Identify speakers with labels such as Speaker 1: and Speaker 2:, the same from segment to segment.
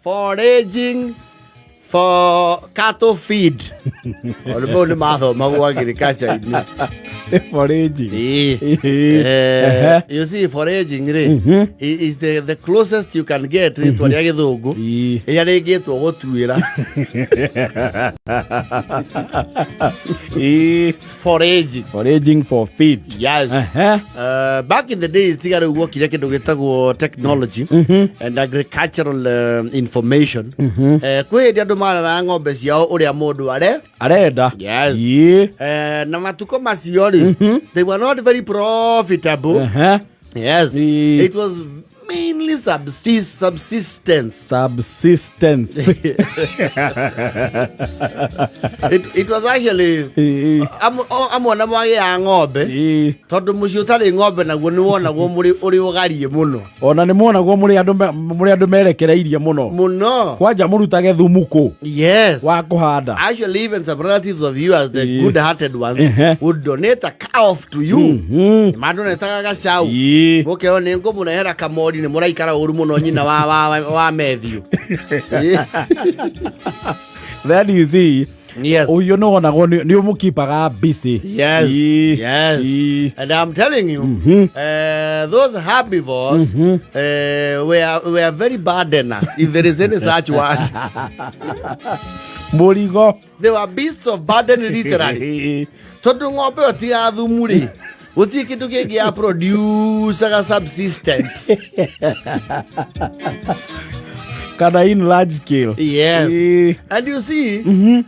Speaker 1: Foraging for cattle feed. Maũndũ mau nĩ mathomagwo agriculture-inĩ.
Speaker 2: Foraging.
Speaker 1: Ĩĩ. You see, foraging rĩ is the closest you can get rĩtwa rĩa gĩthũngũ rĩrĩa rĩngĩtwo gũtuĩra. Foraging.
Speaker 2: Foraging for feed.
Speaker 1: Yes. Back in the days, tiga rĩu gwokire kĩndũ gĩtagwo technology and agricultural information. Kwĩ hĩndĩ andũ mararaga ng'ombe ciao ũrĩa mũndũ are
Speaker 2: arenda.
Speaker 1: Yes. Na matukũ macio rĩ, they were not very profitable. Yes. It was mainly subsistence.
Speaker 2: Subsistence.
Speaker 1: It was actually amwe na mwagĩaga ng'ombe tondũ mũciĩ ũtarĩ ng'ombe naguo nĩ wonagwo mũrĩ ũrĩ ũgariĩ mũno.
Speaker 2: Ona nĩ muonagwo mũrĩ andũ mũrĩ andũ merekereirie mũno.
Speaker 1: Mũno.
Speaker 2: Kwanja mũrutage thumu kũ wa kũhanda.
Speaker 1: Actually, even some relatives of yours, the good hearted ones, would donate a cow off to you. Nĩ madonetaga gacau. Mũkero nĩ ngũmũrehera kamori, nĩ mũraikara ũru mũno nyina wa Matthew.
Speaker 2: Then you see,
Speaker 1: Yes.
Speaker 2: ũyũ nĩ wonagwo nĩ ũmũkipaga busy.
Speaker 1: Yes. Yes. And I'm telling you, those herbivores were very burdenous, if there is any such word.
Speaker 2: Mũrigo.
Speaker 1: They were beasts of burden, literally. Tondũ ng'ombe ĩyo ti ya thumu rĩ, gũtirĩ kĩndũ kĩngĩ ya producaga subsistent.
Speaker 2: Kana in large scale.
Speaker 1: Yes. And you see,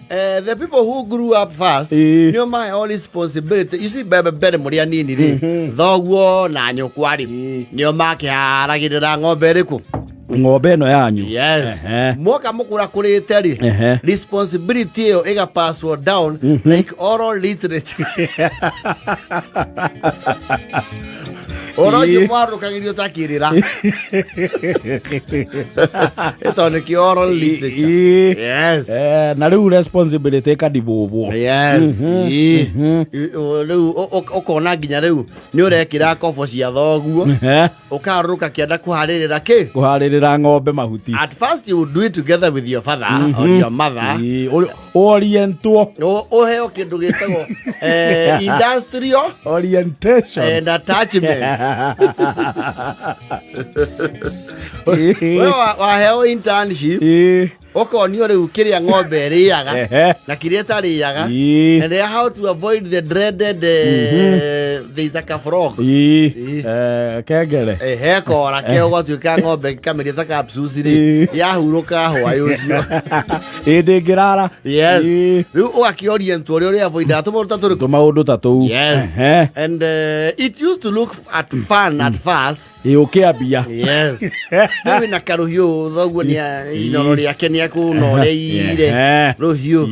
Speaker 1: the people who grew up fast, nĩo maheo responsibility. You see, mbere mbere mũrĩ anini rĩ, thoguo na nyũkwa rĩ, nĩo makĩharagĩrĩra ng'ombe ĩrĩkũ?
Speaker 2: Ng'ombe ĩno yanyu.
Speaker 1: Yes. Mwoka mũkũra kũrĩte rĩ, responsibility ĩyo ĩgapaswo down like oral literature. Ũhoro ũcio mwarũkagĩrio ta kĩrĩra. Ĩtondũ nĩkĩo oral literature. Yes.
Speaker 2: Na rĩu responsibility ĩkadivũvwo.
Speaker 1: Yes. Rĩu ũkona nginya rĩu nĩ ũrekĩra kobo cia thoguo, ũkarũrũka kĩanda kũharĩrĩra kĩ?
Speaker 2: Kũharĩrĩra ng'ombe mahuti.
Speaker 1: At first you would do it together with your father or your mother.
Speaker 2: Orientwo.
Speaker 1: Ũheo kĩndũ gĩtagwo industrial
Speaker 2: orientation
Speaker 1: and attachment. We waheo internship, ũkonio rĩu kĩrĩa ng'ombe ĩrĩaga na kĩrĩa ĩtarĩaga, and how to avoid the dreaded there is a frog.
Speaker 2: Kengere.
Speaker 1: He kora ke ũgatuĩka ng'ombe kamĩrĩa ta capsules rĩ, yahurũka hwaĩ ũcio.
Speaker 2: Ĩ, ndĩngĩrara.
Speaker 1: Yes. Rĩu ũgakĩorientwo ũrĩa avoidaga tũmaũndũ ta tũrĩkũ?
Speaker 2: Tũmaũndũ ta tũu.
Speaker 1: Yes. And it used to look at fun at first.
Speaker 2: Ĩ, ũkĩambia.
Speaker 1: Yes. Rĩu wĩna karũhiũ, thoguo nĩ inoro rĩake nĩ akũnoreire rũhiũ.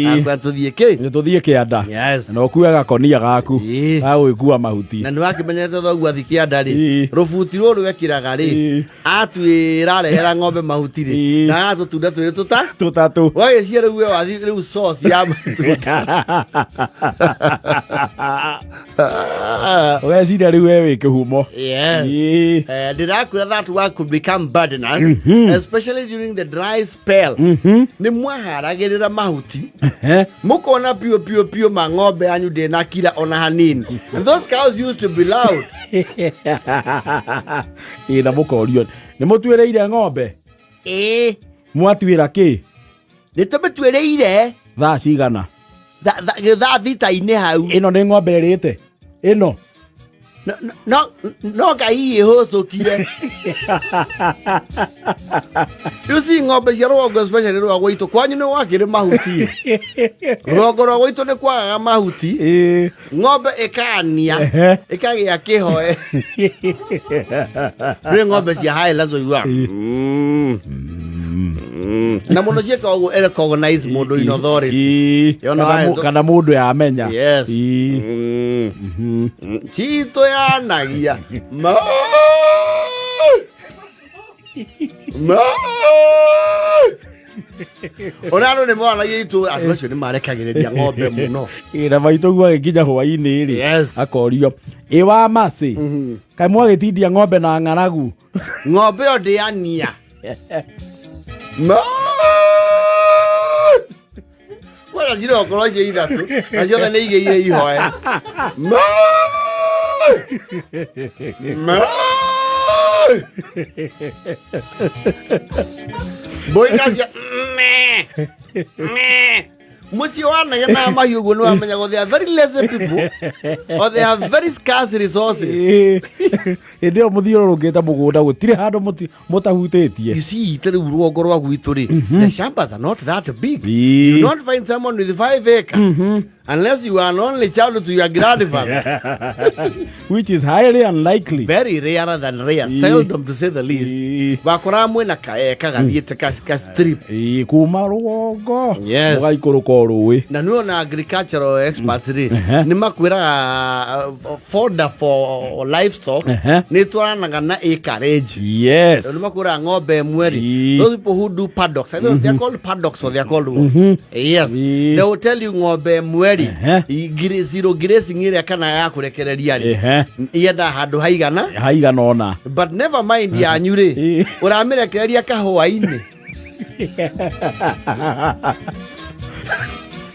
Speaker 1: Akwa tũthiĩ kĩ?
Speaker 2: Nĩ tũthiĩ kĩanda.
Speaker 1: Yes.
Speaker 2: Na ũkue gakonia gaku ga gwĩkua mahuti.
Speaker 1: Na nĩ wakĩmenyete thoguo athi kĩanda rĩ, rũbuti rũrũ ekĩraga rĩ, atuĩra arehera ng'ombe mahuti rĩ, na agatũtunda twĩrĩ tũta
Speaker 2: tũtatũ.
Speaker 1: Wagĩcia rĩu we wathi rĩu sauce ya matunda.
Speaker 2: Ũgeciria rĩu we wĩ kĩhumo.
Speaker 1: Yes. Ndĩrakwĩra that work could become burdenous, especially during the dry spell. Nĩ mwaharagĩrĩra mahuti, mũkona piũ piũ piũ ma ng'ombe yanyu ndĩnakira ona hanini. And those cows used to be loud.
Speaker 2: Ĩ, na mũkorio nĩ mũtuĩrĩire ng'ombe?
Speaker 1: Ĩĩ.
Speaker 2: Mwatuĩra kĩ?
Speaker 1: Nĩ tũmĩtuĩrĩire.
Speaker 2: Thaa cigana?
Speaker 1: Thaa thita-inĩ hau.
Speaker 2: Ĩno nĩ ng'ombe ĩrĩte ĩno?
Speaker 1: No ngai ihũcũkire. You see, ng'ombe cia rũgongo, especially rwa gwitũ, kwanyu nĩ gwakĩrĩ mahuti, rũgongo rwa gwitũ nĩ kwagaga mahuti. Ng'ombe ĩkania ĩkagĩa kĩhoe. Rĩ ng'ombe cia Highlands ũigua na mũno ciĩka ũguo, recognize mũndũ in authority. Yona
Speaker 2: Kana mũndũ yamenya.
Speaker 1: Yes. Citũ yanagia ma ma. Ona andũ nĩ moranagia itũra, andũ acio nĩ marekagĩrĩria ng'ombe mũno.
Speaker 2: Ĩ, na maitũ guo agĩkinya hwainĩ rĩ, akorio ĩ wa macĩ kaĩ mwagĩtindia ng'ombe na ng'aragu.
Speaker 1: Ng'ombe ĩyo ndĩania. Ma! Kwara cirokorwo icio ithatũ na ciothe nĩ igĩire ihoe. Ma! Ma! Mbũri nacio me! Me! Mũciĩ wanegena mahiũ ũguo nĩ wamenyagwo they are very lazy people or they have very scarce resources.
Speaker 2: Ĩ, hĩndĩ ĩyo mũthiũrũrũkĩte mũgũnda gũtirĩ handũ mũtahutĩtie.
Speaker 1: You see, ta rĩu rũgongo rwa gwitũ rĩ, the shambas are not that big. You don't find someone with 5 acres unless you are an only child to your grandfather.
Speaker 2: Which is highly unlikely.
Speaker 1: Very rarer than rare, seldom to say the least. Wakoraga mwĩna kaeka gathiĩte ka strip.
Speaker 2: Ĩ, kuma rũgongo mũgaikũrũka o rũĩ.
Speaker 1: Na nĩ ona agricultural experts rĩ, nĩ makwĩraga fodder for livestock nĩ twaranaga na acreage. Nĩ makwĩraga ng'ombe ĩmwe rĩ, those people who do paddocks, I don't know, they are called paddocks or they are called what? Yes. They will tell you ng'ombe ĩmwe rĩ, zero grazing ĩrĩa kana ya kũrekereria rĩ, yendaga handũ haigana
Speaker 2: haigana ũna.
Speaker 1: But never mind yanyu rĩ, ũramĩrekereria kahũa-inĩ.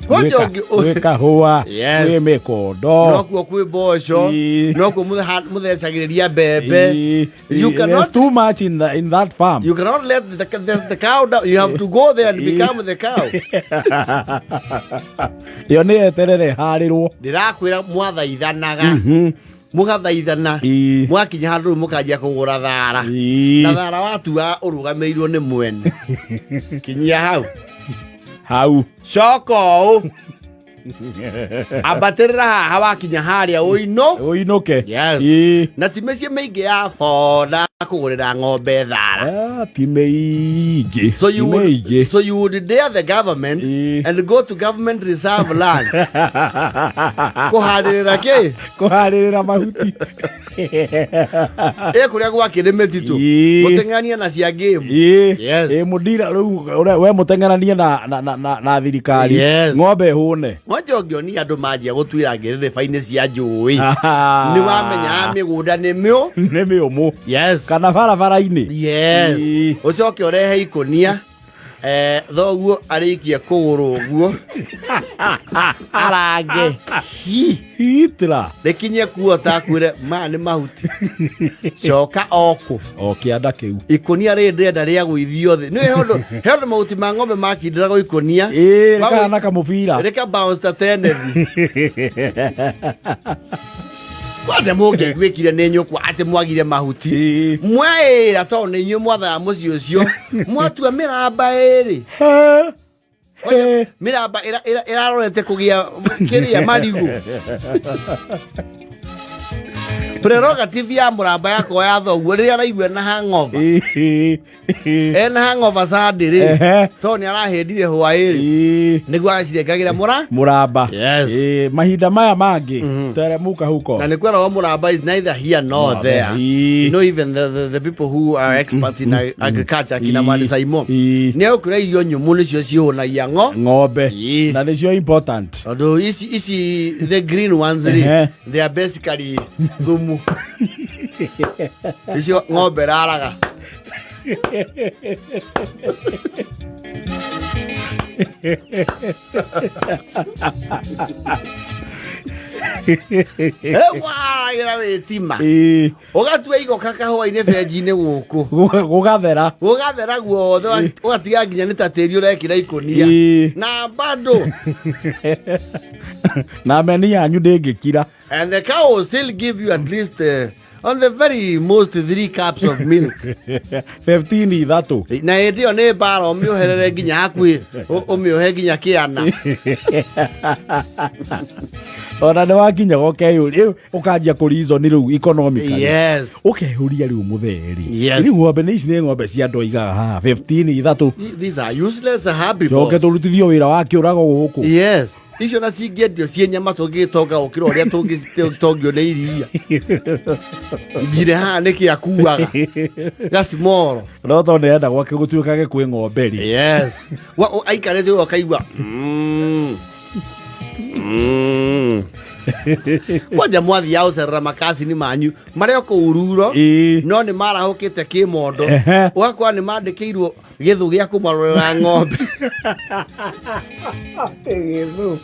Speaker 1: Kwanja
Speaker 2: Gwĩ kahũa, gwĩ mĩkondo,
Speaker 1: nokuo kwĩ mboco, nokuo mũthecagĩrĩria mbembe. You
Speaker 2: There's
Speaker 1: cannot
Speaker 2: too much in that farm.
Speaker 1: You cannot let the cow down. You have to go there and become the cow.
Speaker 2: Ĩyo nĩ eterere harĩrwo.
Speaker 1: Ndĩrakwĩra mwathaithanaga, mũgathaithana, mwakinya handũ rĩu mũkanjia kũgũra thara, na thara watua ũrũgamĩrĩirwo nĩ mwene. Kinyia hau.
Speaker 2: Hau.
Speaker 1: Coka ũũ, ambatĩrĩra haha, wakinya harĩa ũino.
Speaker 2: Ũinũke.
Speaker 1: Yes. Na ti mĩciĩ mĩingĩ ya boda kũgũrĩra ng'ombe thara.
Speaker 2: Ah, ti mĩingĩ.
Speaker 1: So you
Speaker 2: Ti
Speaker 1: would,
Speaker 2: mĩingĩ.
Speaker 1: so you would dare the government and go to government reserve lands kũharĩrĩra kĩ?
Speaker 2: Kũharĩrĩra mahuti.
Speaker 1: Ĩ kũrĩa gwakĩrĩ mĩtitũ, gũteng'erania na cia game. Yes.
Speaker 2: Ĩ, mũndira rĩu we mũteng'eranie na thirikari, ng'ombe hũne.
Speaker 1: Mwanja ũngĩonia andũ manjia gũtuĩra ngĩrĩrĩba-inĩ cia njũĩ, nĩ wamenyaga mĩgũnda nĩ mĩũ.
Speaker 2: Nĩ mĩũmũ. Kana barabara-inĩ.
Speaker 1: Yes. Ũcoke ũrehe ikũnia, thoguo arĩkie kũgũrũ ũguo arange hi.
Speaker 2: Hitler.
Speaker 1: Rĩkinye kuo takwĩre maya nĩ mahuti, coka okũ.
Speaker 2: O kĩanda kĩu.
Speaker 1: Ikũnia rĩrĩ ndĩrenda rĩa gũithio thĩ. Nĩ he ũndũ mahuti ma ng'ombe makindĩragwo ikũnia.
Speaker 2: Ĩ, rĩkahana kamũbira.
Speaker 1: Rĩka bounce ta tenethi. Kwanja mũngĩaiguĩkire nĩ nyũkwa atĩ mwagire mahuti, mweĩra tondũ nĩ inyuĩ mwathaga mũciĩ ũcio, mwatua mĩramba ĩrĩ. Kwanja mĩramba ĩrarorete kũgĩa kĩrĩa marigũ, prerogative ya mũramba yakwa ya thoguo rĩrĩa araigua na hangover, ena hangover Sunday rĩ, tondũ nĩ arahĩndire hwaĩ-rĩ, nĩguo aracirengagĩra mũra.
Speaker 2: Mũramba. Ĩ, mahinda maya mangĩ teremuka huko.
Speaker 1: Na nĩ kweragwo mũramba is neither here nor there. Even the people who are experts in agriculture, kina Mani Saimo, nĩ egũkwĩra irio nyũmũ nĩcio cihũnagia
Speaker 2: ng'ombe, na nĩcio important.
Speaker 1: Tondũ ici the green ones rĩ, they are basically thumu icio ng'ombe raraga. Waragĩra wĩtima, ũgatua igoka kahũa-inĩ benji-inĩ gũkũ.
Speaker 2: Gũgathera.
Speaker 1: Gũgathera guothe, ũgatiga nginya nĩ ta tĩri ũrekĩra ikũnia. Na bado
Speaker 2: Na meni yanyu ndĩngĩkira.
Speaker 1: And the cow will still give you at least on the very most three cups of milk.
Speaker 2: 15 ithatũ.
Speaker 1: Na hĩndĩ ĩyo nĩ mbara ũmĩoherere nginya hakuhĩ, ũmĩohe nginya kĩana.
Speaker 2: Ona nĩ wakinyaga ũkeyũria, ũkanjia kũ reason rĩu economically. Ũkeyũria rĩu mũtheri, rĩu ng'ombe nĩ ici, nĩ ng'ombe cia andũ aigaga haha 15 ithatũ.
Speaker 1: These are useless herbivores.
Speaker 2: Coke tũrutithio wĩra wa kĩũrago gũkũ.
Speaker 1: Icio na cingĩendio ciĩ nyama tũngĩgĩtonga gũkĩra ũrĩa tũngĩtongio nĩ iria. Njire haha nĩkĩ akuaga gacimoro.
Speaker 2: No tondũ nĩarenda gwake gũtuĩkage kwĩ ng'ombe rĩ.
Speaker 1: Yes. Aikarĩte ũguo akaigua Kwanja mwathiaga gũcerera makacini manyu marĩa o kũu ruro, no nĩ marahũkĩte kĩmondo. Ũgakora nĩ mandĩkĩirwo gĩthũ gĩa kũmarorera ng'ombe.
Speaker 2: Gĩthũ.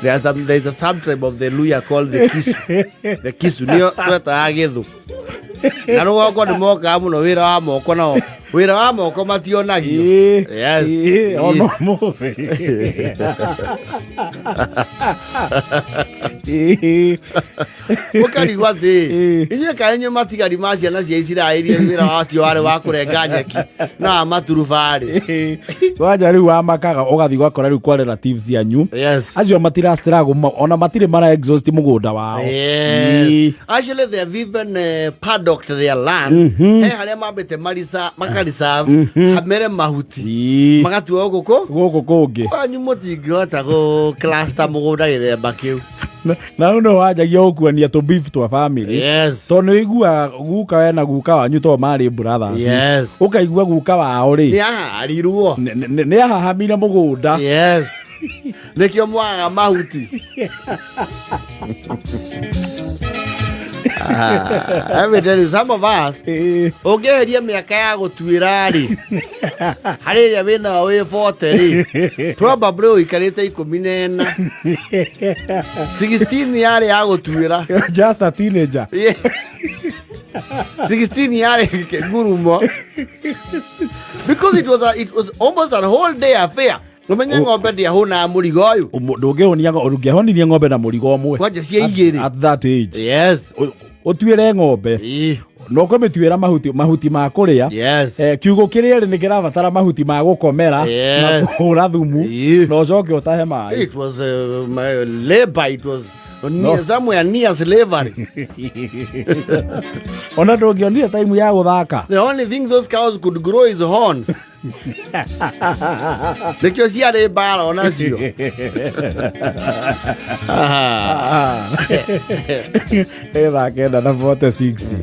Speaker 1: There is a sub-tribe of the Luya called the Kisu. The Kisu nĩo twetaga gĩthũ. Na rũgongo nĩ mokaga mũno wĩra wa moko, nao wĩra wa moko mationagio. Yes.
Speaker 2: Ona ũmũthĩ.
Speaker 1: Ũkarigwo atĩ inyuĩ kaĩ inyuĩ matigari ma ciana cia Isiraeli wĩra wacio warĩ wa kũrenga nyeki na wa maturubarĩ.
Speaker 2: Wanja rĩu wamakaga ũgathiĩ ũgakora rĩu kwa relatives cianyu acio matira struggle ona matirĩ mara exhaust mũgũnda wao.
Speaker 1: Yes. Actually, they have even paddocked their land. He harĩa mambĩte marisa makareserve hamere mahuti. Magatua gũkũ kũ
Speaker 2: Gũkũ kũngĩ.
Speaker 1: Kwanyu mũtingĩhota gũ cluster mũgũnda gĩthemba kĩu.
Speaker 2: Na rĩu nĩ wanjagia gũkuania tũ beef twa family. Tondũ nĩ ũiguaga guka we na guka wanyu to marĩ brothers. Ũkaigua guka wao rĩ,
Speaker 1: Nĩ aharirwo.
Speaker 2: Nĩ ahahamire mũgũnda.
Speaker 1: Yes. Nĩkĩo mwagaga mahuti. Ah, let me tell you, some of us ũngĩeheria mĩaka ya gũtuĩra rĩ, harĩ ĩrĩa wĩnayo wĩ 40 rĩ, probably ũikarĩte 14, 16 yarĩ ya gũtuĩra.
Speaker 2: Just a teenager.
Speaker 1: Yeah. 16 yarĩ ngurumo, because it was almost a whole day affair. Ũmenye ng'ombe ndĩahũnaga mũrigo ũyũ.
Speaker 2: Ndũngĩhũnirie ng'ombe na mũrigo ũmwe.
Speaker 1: Kwanja cia igĩrĩ.
Speaker 2: At that age. Ũtuĩre ng'ombe na ũkamĩtuĩra mahuti ma kũrĩa. Kiugũ kĩrĩa rĩ nĩ kĩrabatara mahuti ma gũkomera na kũhũra thumu na ũcoke ũtahe maĩ.
Speaker 1: It was my labor. It was near, somewhere near slavery.
Speaker 2: Ona ndũngĩonire time ya gũthaka.
Speaker 1: The only thing those cows could grow is horns. Nĩkĩo ciarĩ mbara onacio.
Speaker 2: Thaa 9:46.